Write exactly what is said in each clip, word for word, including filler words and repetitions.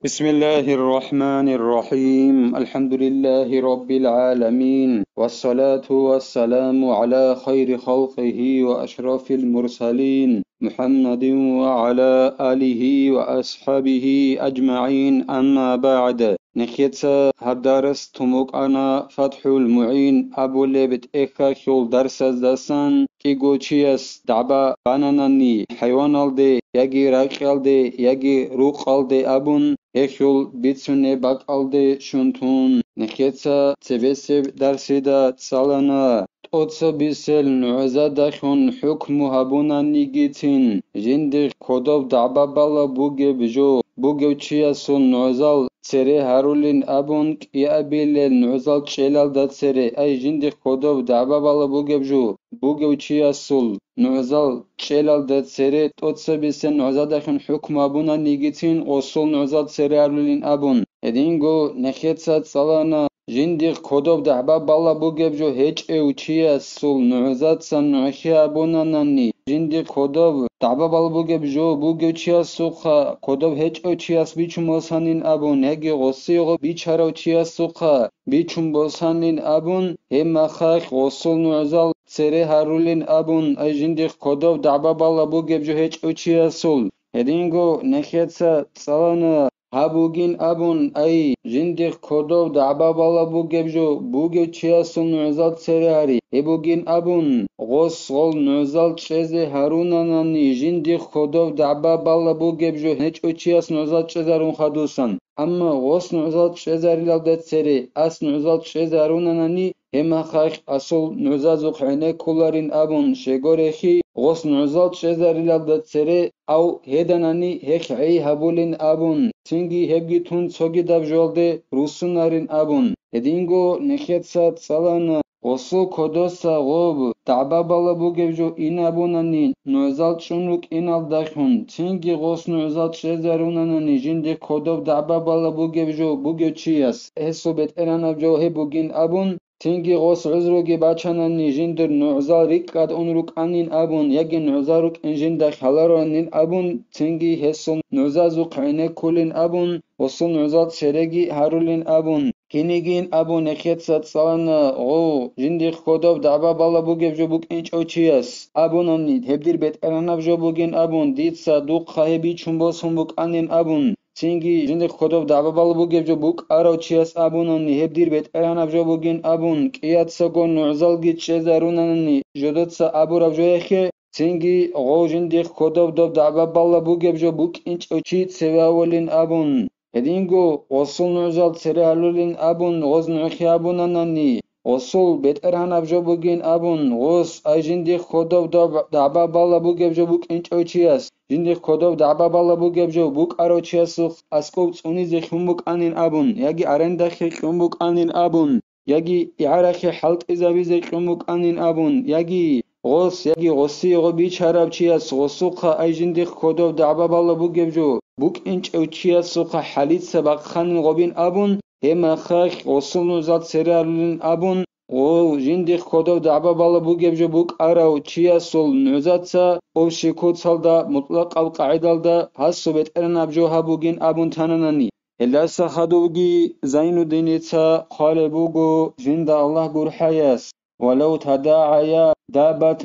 بسم الله الرحمن الرحيم. الحمد لله رب العالمين. والصلاة والسلام على خير خلقه وأشرف المرسلين محمد وعلى آله وأصحابه أجمعين. أما بعد. Нехеца гьаб дарас тумукъана ФатхӀул МугӀин абулеб тӀехьалъул дарсаздасан. КӀиго чияс дагӀба бананани хӀайваналде яги ракьалде яги рукъалде абун, гьелъул бицунеб бакӀалде щун тун, нехеца цебесеб дарсида цӀалана. ТӀоцебесел нугӀзадалъун хӀукму гьабунанигицин, жиндир кодоб дагӀба балеб бугеб жо, бугев чиясул нугӀзал цере гьарулин абун, кӀиабилел нугӀзал чӀелалда цере, ай жиндир кодоб дагӀба балеб бугеб жо, бугев чиясул нугӀзал чӀелалда цере, тӀоцебесел нугӀзадалъун хӀукму гьабунанигицин, гъосул нугӀзал цере гьарулин абун. Гьединго нехеца цӀалана, жиндир кодоб дагӀба балеб бугеб жо гьечӀев чиясул нугӀзаца нугӀлъи гьабунанани, жиндир кодоб дагӀба балеб бугеб жо бугев чиясухъа кодоб гьечӀев чияс бичун босанин абун, яги гъосие гъо бичарав чиясухъа бичун босанин абун, гьеб мехалъ гъосул нугӀзал цере гьарулин абун, ай жиндир кодоб дагӀба балеб бугеб жо гьечӀев чиясул. Гьединго нехеца цӀалана, гьаб бугин абун, ай жиндир кодоб дагӀба балеб бугеб жо, бугев чиясул нугӀзал цере гьари, гьеб бугин абун, гъос гъол нугӀзал чӀезе гьарунанани, жиндир кодоб дагӀба балеб бугеб жо гьечӀев чияс нугӀзал чӀезарун хадусан. Амма гъос нугӀзал чӀезарилалда цере ас нугӀзал чӀезарунанани, гьеб мехалъ асул нугӀзазухъ гӀенеккуларин абун щегорехи, гъос нугӀзал чӀезарилалда цере ав гьеданани гьелъ гӀей гьабулин абун, цинги гьебги тун цогидаб жоялде руссунарин абун. Гьединго нехеца цӀалана, гъосул кодоса гъоб дагӀба балеб бугеб жо инабунани, нугӀзал чӀун рукӀиналдалъун, цинги гъос нугӀзал чӀезарунанани жиндир кодоб дагӀба балеб бугеб жо бугев чияс, гьесул бетӀергьанаб жо гьеб бугин абун, цинги гъос гӀузруги бачанани жиндир нугӀзал рикӀкӀад ун рукӀанин абун, яги нугӀзал рукӀин жинда хӀаларонин абун, цинги гьесул нугӀзазухъ гӀенеккулин абун, гъосул нугӀзал цереги гьарулин абун, кинигин абун нехеца цӀалана, гъов жиндир кодоб дагӀба балеб бугеб жо букӀинчӀев чияс абунани, гьеб дир бетӀергьанаб жо бугин абун, дица духъа гьеб бичун босун букӀанин абун, цинги жиндир кодоб дагӀба балеб бугеб жо букӀарав чияс абунани, гьеб дир бетӀергьанаб жо бугин абун, кӀияцаго нугӀзалги чӀезарунанани жодоца абураб жояхъе, цинги гъов жиндир кодоб доб дагӀба балеб бугеб жо букӀинчӀев чи цеве авулин абун. Гьединго гъосул нугӀзал цере гьарулин абун гъоз нугӀлъи гьабунанани, гъосул бетӀергьанаб жо бугин абун, гъос ай жиндир кодоб доб дагӀба балеб бугеб жо букӀинчӀев чияс, жиндир кодоб дагӀба балеб бугеб жо букӀарав чиясухъ аскӀов цӀунизе лъун букӀанин абун, яги арендахъе кьун букӀанин абун, яги игӀарахъе хӀалтӀизабизе кьун букӀанин абун, яги гъос, яги гъосие гъо бичарав чияс гъосухъа ай жиндир кодоб дагӀба балеб бугеб жо букӀинчӀев чиясухъа хӀалица бахъанин гъобин абун, гьеб мехалъ гъосул нугӀзал цере гьарулин абун, гъов жиндир кодоб дагӀба балеб бугеб жо букӀарав чиясул нугӀзаца общий куцалда, мутӀлакъаб къагӀидалда гьасул бетӀергьанаб жо гьаб бугин абун тананани. Гьелдаса хадубги Зайнуддиница хъвалеб буго, жинда Аллагь гурхӀаяс: «ولو تداعيا دابة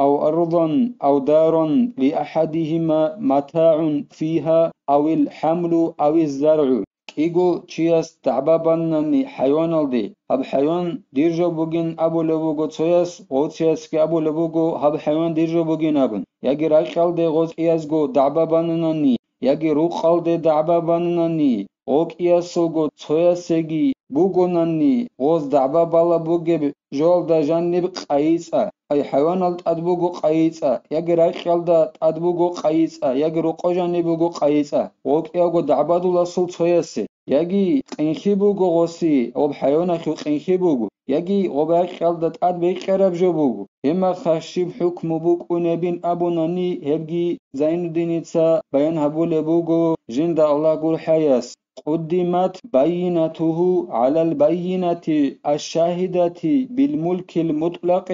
أو أرضا أو دارا لأحدهما متاع فيها أو الحمل أو الزرع». КӀиго чияс дагӀба банани хӀайваналде, гьаб хӀайван дир жо бугин абулеб буго цояс, гъоциясги абулеб буго, гьаб хӀайван дир жо бугин абун, яги ракьалде гъоз кӀиязго дагӀба бананани, яги рукъалде дагӀба бананани, гъо кӀиясулго цоясеги бугонани, гъоз дагӀба балеб бугеб жоялда жаниб къайи цӀа, ай хӀайванал тӀад буго къайи цӀа, яги ракьалда тӀад буго къайи цӀа, яги рокъо жаниб буго къайи цӀа, гъо кӀиявго дагӀбадул асул цоясе, яги къинхи буго гъоси, гъоб хӀайванахъе къинхи буго, яги гъоб ракьалда тӀад бекьараб жо буго, гьеб мехалъ щиб хӀукму букӀунебин абунани, гьебги Зайнуддиница баян гьабулеб буго, жинда Аллагь гурхӀаяс: «قدمت بينته على البينة الشاهدة بالملك المطلق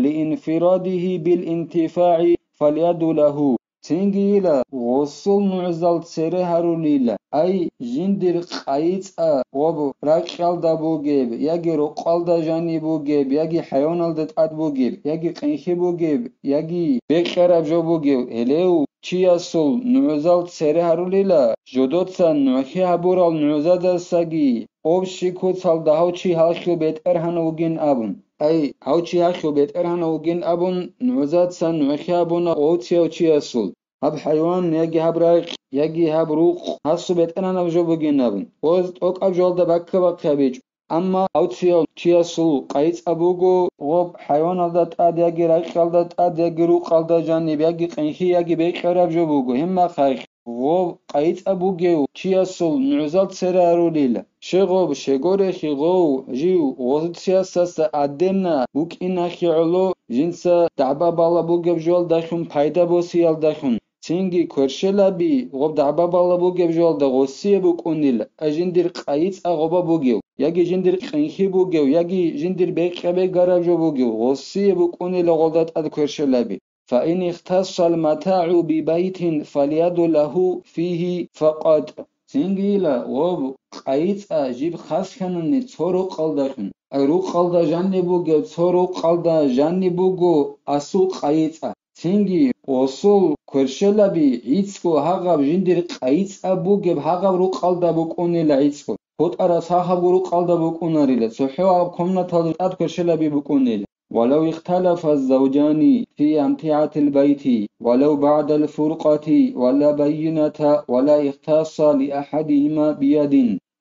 لانفراده بالانتفاع فاليد له». Цинги йила, гъосул нугӀзал цере гьарулила, ай, жиндир къайи-цӀа гъоб ракьалда бугеб, яги рукъалда жаниб бугеб, яги хӀайваналда тӀад бугеб, яги къинхи бугеб, яги бекьараб жо бугев, гьелев чиясул нугӀзал цере гьарулила, жодоца нугӀхи гьабурал нугӀзадасаги, об щи куцалда гьав чи гьалъул бетӀергьанав вугин абун. Ай, гьав чи гьалъул бетӀергьанав вугин абун, нугӀзаца нугӀхи гьабуна гъовцияв чиясул. Гьаб хӀайван, яги гьаб ракь, яги гьаб рукъ гьасул бетӀергьанаб жо бугин абун. Гъоз тӀокӀаб жоялда бакка-бахъи гьабичӀо. Амма гьав цияв чиясул къайи-цӀа буго, гъоб хӀайваналда тӀад, яги ракьалда тӀад, яги рукъалда жаниб, яги къинхи, яги бекьараб жо буго, гьеб мехалъ гъоб къайи-цӀа бугев чиясул нугӀзал цере гьарулила. Щегъоб, щегорехи гъов, жив, гъозул циясаса аденна букӀинахи гӀоло, жинца дагӀба-бала бугеб жоялдалъун пайда босиялдалъун, цинги кверщелаби гъоб дагӀба-бала бугеб жоялда гъосие букӀунила, а жиндир къайи-цӀа гъоба бугев, яги жиндир къинхи бугев, яги жиндир бекьа-бегараб жо бугев, гъосие букӀунила гъолда тӀад кверщелаби. فإن اختص المتاع ببيت فاليد له فيه فقط. Цинги йила, гъоб къайи-цӀа жиб хасхьанани цо рукъалдалъун, ай рукъалда жаниб бугев, цо рукъалда жаниб буго асул къайи-цӀа. Цинги гъосул кверщелаби гӀицӀго гьагъаб жиндир къайи-цӀа бугеб гьагъаб рукъалда букӀунила гӀицӀго. БутӀараб сахабго рукъалда букӀунарила, цохӀо гьаб комнаталда тӀад кверщелаби букӀунила. ولو اختلف الزوجان في أمتعة البيت ولو بعد الفرقة ولا بينة ولا اختص لأحدهما بيد.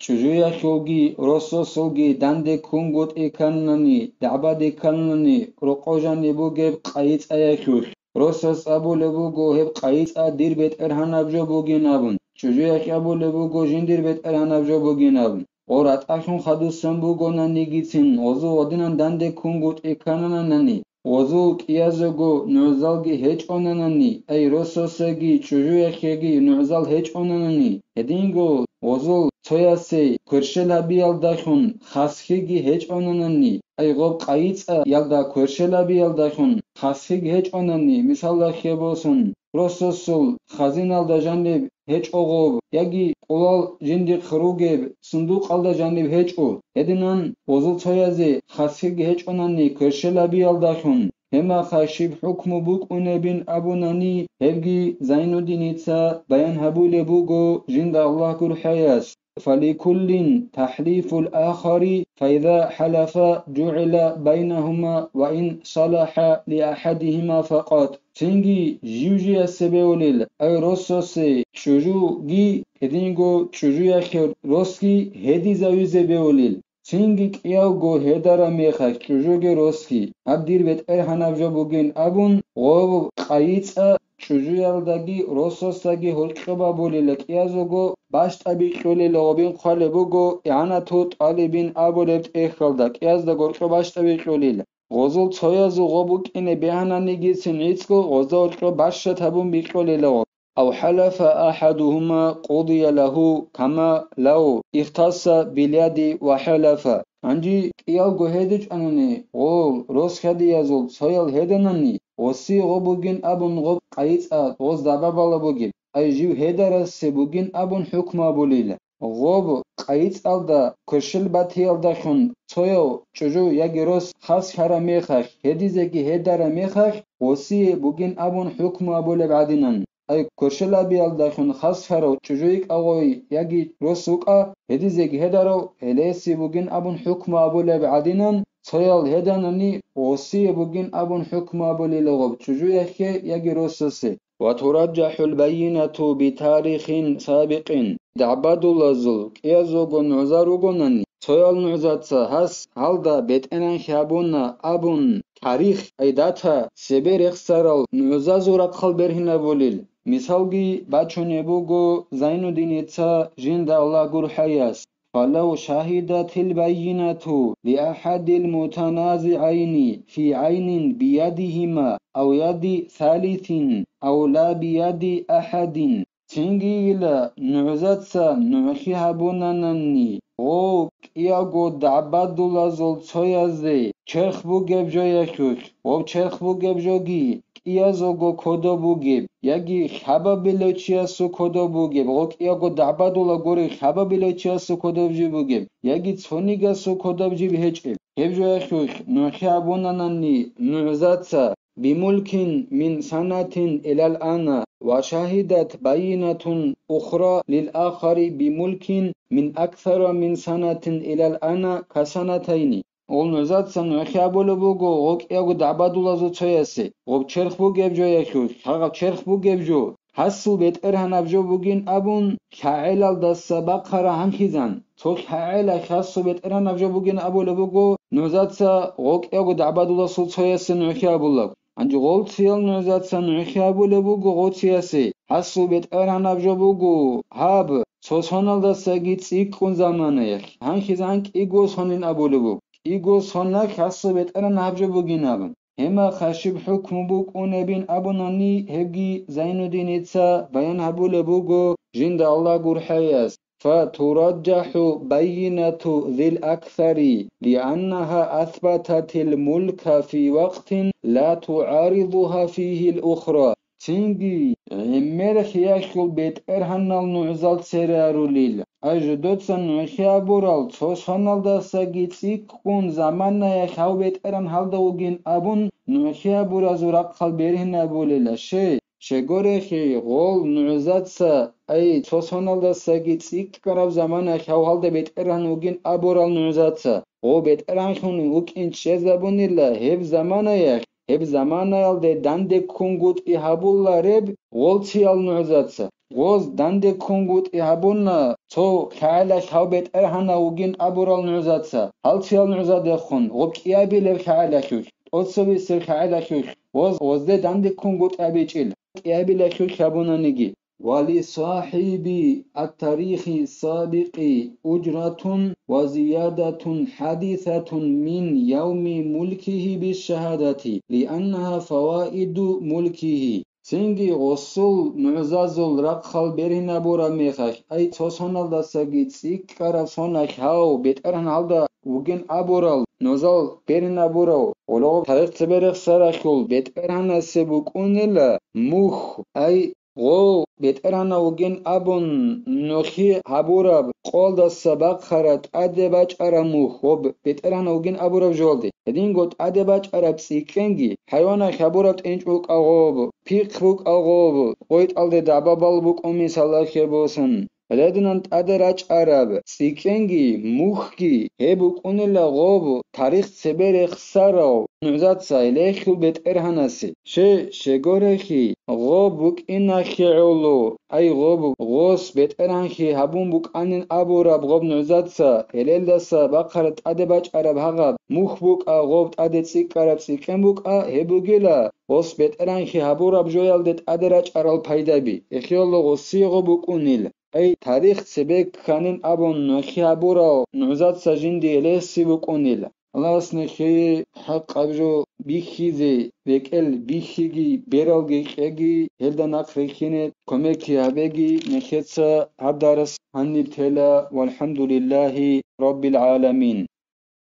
ЧӀужуялъулги росасулги данде ккунгутӀи кканани, дагӀбаде кканани, рокъо жаниб бугеб къайи-цӀаялъулъ. Росас абулеб буго гьеб къайи-цӀа дир бетӀергьанаб жо бугин абун, чӀужуялъ абулеб буго жиндир бетӀергьанаб жо бугин абун. Гъо ратӀалъун хадусан бугонанигицин, гъозул гъодинан данде ккунгутӀи ккананани, гъозул кӀиязего нугӀзалги гьечӀонанани, ай росасаги чӀужуяхъеги нугӀзал гьечӀонанани, гьединго гъозул цоясе кверщел гьабиялдалъун хасхиги гьечӀонанани, ай гъоб къайи-цӀаялда кверщел гьабиялдалъун хасхиги гьечӀонани, мисалалъе босун, росасул хазиналда жаниб гьечӀо гъоб, яги къулал жиндихъ ругеб сундукъалда жаниб гьечӀо. Гьединан гъозул цоязе хасхиги гьечӀонани кверщел гьабиялдалъун, гьеб мехалъ щиб хӀукму букӀунебин абунани, гьебги Зайнуддиница баян гьабулеб буго жинда Аллагь гурхӀаяс. فلكل تحليف الآخر، فإذا حلف جعل بينهما وإن صلح لأحدهما فقط. Цинги жив-живясе бевулел, ай росасе чӀужуги, гьединго чӀужуяхъе росги гьедизавизе бевулел. Цинги кӀиявго гьедараб мехалъ чӀужуги росги, гьаб дир бетӀергьанаб жо бугин абун, гъов къайи-цӀа чӀужуялдаги росасдаги гьоркьоб гьабулила, кӀиязего бащтӀаби кьолила, гъобин хъвалеб буго игӀанату тӀалибин абулеб тӀехьалда, кӀиязда гьоркьоб бащтӀаби кьолила. Гъозул цоязул гъоб букӀине бегьананигицин гӀицӀго гъозда гьоркьоб бащад гьабун бикьолила гъоб. أو حلف أحدهما قضي له كما لو اختص باليد وحلف. Гьанже кӀиялго гьедичӀанани гъол росхьадиязул цоял гьеданани, гъосие гъо бугин абун гъоб къайи-цӀа гъоз дагӀба-бала бугеб, ай жив гьедарасе бугин абун хӀукму гьабулила. Гъоб къайи-цӀалда кверщел батиялдалъун цояв чӀужу яги рос хасхьараб мехалъ, гьедизеги гьедараб мехалъ, гъосие бугин абун хӀукму гьабулеб гӀадинан. Ай кверщел гьабиялдалъун хасхьарав чӀужу йикӀа гъой яги рос вукӀа, гьедизеги гьедарав, гьелесие бугин абун хӀукму гьабулеб гӀадинан, цоял гьеданани, гъосие бугин абун хӀукму гьабулила гъоб чӀужуяхъе яги росасе. وترجح البينة بتاريخ سابق. ДагӀбадулазул кӀиязулго нугӀза ругонани, цоял нугӀзаца гьас гьалда бетӀергьанлъи гьабуна абун, тарих, ай дата, цебе рехсарал нугӀзазул рахъал бергьинабулел. Мисалги бачунеб буго Зайнуддиница жинда Аллагь гурхӀаяс: فلو شهدت البينة لأحد المتنازعين في عين بيدهما أو يد ثالث أو لا بيد أحد. Цинги йила, нугӀзаца нугӀлъи гьабунанани, гъо кӀиялго дагӀбадулазул цоязе черх бугеб жо яхъулъ, гъоб черх бугеб жоги кӀиязулго кодоб бугеб, яги хабабилев чиясул кодоб бугеб, гъо кӀиялго дагӀбадула гури хабабилев чиясул кодоб жиб бугеб, яги цонигасул кодоб жиб гьечӀеб. Гьеб жо яхъулъ нухӀи абунанани нугӀзаца: بملك من سنة إلى الآن، وشهدت بينة أخرى للآخر بملك من أكثر من سنة إلى الآن كسنتين. Гъол нугӀзаца нухӀи абулеб буго гъо кӀиялго дагӀбадулазул цоясе, гъоб черх бугеб жо яхъулъ, гьагъаб черх бугеб жо, гьасул бетӀергьанаб жо бугин абун, лъагӀелалдаса бахъараб гьанхъизан, цо лъагӀела гьасул бетӀергьанаб жо бугин абулеб буго нугӀзаца гъо кӀиялго дагӀбадуласул цоясе нухӀи абулеб. Гьанже гъолциял нугӀзаца нухӀи абулеб буго гъоциясе, гьасул бетӀергьанаб жо буго гьаб, цо соналдасаги цӀикӀкӀун заманаялъ, гьанхъизан кӀиго сонин абулеб буго. КӀиго сона гьасул бетӀергьанаб жо бугин абун. Гьебмехалъ щиб хӀукму букӀунебин абунани, гьебги Зайнуддиница баян гьабулеб буго жинда Аллагь гурхӀаяс: فترجح بينة ذي الأكثر، لأنها أثبتت الملك في وقت لا تعارضها فيه الأخرى. Цинги гӀемер хияхьул бетӀергьанал нугӀзал цере арулел. Ай жидеца нухӀи абурал цо соналдасаги цӀикӀкӀун заманаялъ гьав бетӀергьан гьалда вугин абун, нухӀи абуразул рахъал бергьинабулела. Щай, щегорехи, гъол нугӀзаца, ай, цо соналдасаги цӀикӀкӀараб заманаялъ гьав гьалда бетӀергьан вугин абурал нугӀзаца, гъо бетӀергьанлъун вукӀин чӀезабунила гьеб заманаялъ, гьеб заманаялде дандеккунгутӀи гьабулареб гъолциял нугӀзаца. Гъоз дандеккунгутӀи гьабуна цо лъагӀелалъ гьав бетӀергьанав вугин абурал нугӀзаца, гьалциял нугӀзадехун гъоб кӀиабилеб лъагӀелалъулъ, тӀоцебесеб лъагӀелалъулъ, гъоз гъозде дандеккунгутӀи гьабичӀил, кӀиабилалъулъ гьабунаниги. ولصاحب التاريخ السابق أجرة وزيادة حادثة من يوم ملكه بالشهادة، لأنها فوائد ملكه. Цинги гъосул нугӀзазул рахъал бергьинабураб мехалъ, ай цо соналдасаги цӀикӀкӀараб соналъ гьав бетӀергьан гьалда вугин абурал нугӀзал бергьинабурав, гъоло тарих цебе рехсаралъул бетӀергьанасе букӀунила мухь, ай гъо бетӀергьанав вугин абун нухӀи гьабураб къолдаса бахъараб тӀаде бачӀараб мухь, гъо бетӀергьанав вугин абураб жоялде. Гьединго тӀаде бачӀараб цӀикӀкӀенги, хӀайваналъ гьабураб тӀинчӀ букӀа гъоб, пихъ букӀа гъоб, къойтӀалде дагӀба бал букӀун мисалалъе босун. Гьединан тӀаде рачӀараб цӀикӀкӀенги, мухьги, гьеб букӀунила гъоб тарих цебе рехсарав нугӀзаца гьелехьул бетӀергьанасе. Щай, щегорехи, гъоб букӀиналъе гӀоло, ай гъоб гъос бетӀергьанлъи гьабун букӀанин абураб гъоб нугӀзаца, гьелелдаса бахъараб тӀаде бачӀараб гьагъаб мухь букӀа гъоб тӀаде цӀикӀкӀараб цӀикӀкӀен букӀа, гьеб бугила гъос бетӀергьанлъи гьабураб жоялде тӀаде рачӀарал пайдаби, эхиялда гъосие гъо букӀунил. Ай, тарих цебе кканин абун нухӀи гьабурал нугӀзаца жинди гьелеси букӀунила. Аллагьас нехее хӀакъаб жо бихьизе, рекӀел бихьиги, бералги кьеги, гьелда нахъ рихьине кумекги гьабеги, нехеца гьаб дарас гьаниб тела, валхӀамдулиллагьи раббил гӀаламин.